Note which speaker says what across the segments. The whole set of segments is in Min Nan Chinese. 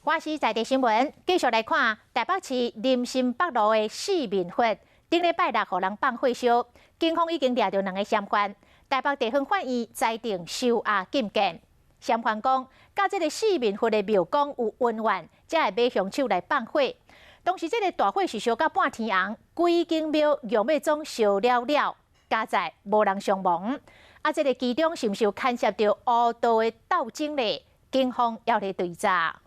Speaker 1: 華視在地新聞繼續來看台北市林森北路的四面佛，頂禮拜六予人放火燒，警方已經掠著兩个嫌犯，台北地方法院裁定收押禁見。嫌犯講，佮這个四面佛的廟公有恩怨，才會買兇手來放火。當時這个大火是燒到半天紅，規間廟用欲總燒了了，佳哉無人傷亡。啊，這个其中是毋是有牽涉著巫道的鬥爭咧？警方猶咧追查。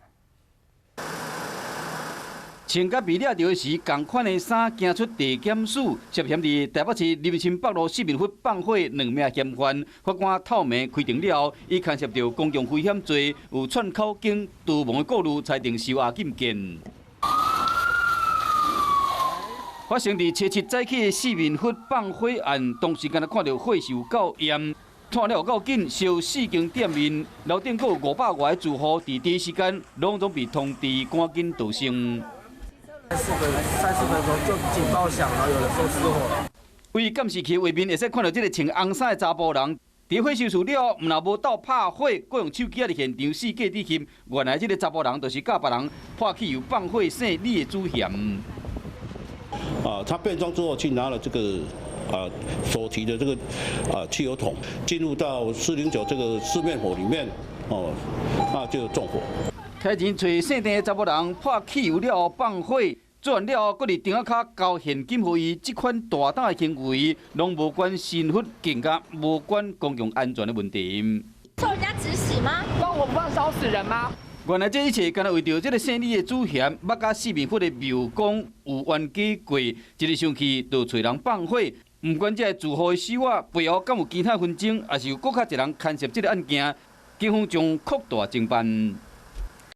Speaker 2: 穿佮被掠著時，仝款的衫，行出地檢署，涉嫌佇台北市林森北路四面佛放火兩名嫌犯，法官透明開庭了後，以牽涉著公共危險罪，有串口供逃亡的顧慮，裁定收押禁見。發生佇初七早起的四面佛放火案，當時敢若看著火勢有夠炎，湠了有夠緊，燒四間店面，樓頂閣有500外个住戶，佇第一時間攏總被通知趕緊逃生。
Speaker 3: 三四分鐘就警報響，然後有人說失火了。
Speaker 2: 對監視器畫面會使看著這个穿紅衫的查埔人，佇火燒處了後，毋但無鬥拍火，閣用手機仔佇現場四界佇翕。原來這个查埔人就是佮別人潑汽油放火生理的主嫌。
Speaker 4: 啊，他變裝之後去拿了這個手提的這個汽油桶，進入到409這個四面佛裡面，哦，那就縱火。
Speaker 2: 開錢揣姓鄭的查埔人潑汽油了後放火，做完了後，閣佇燈仔跤交現金予伊，這款大膽的行為，攏無關身份，更加無關公共安全的問題。
Speaker 5: 受人家指使嗎？
Speaker 6: 放火不怕燒死人嗎？
Speaker 2: 原來這一切，敢若為著這个姓李的主嫌，捌佮四面佛的廟公有冤家過，一个生氣就揣人放火。毋管這个住戶的死活背後敢有其他紛爭，抑是有閣較濟人牽涉這个案件，警方將擴大偵辦。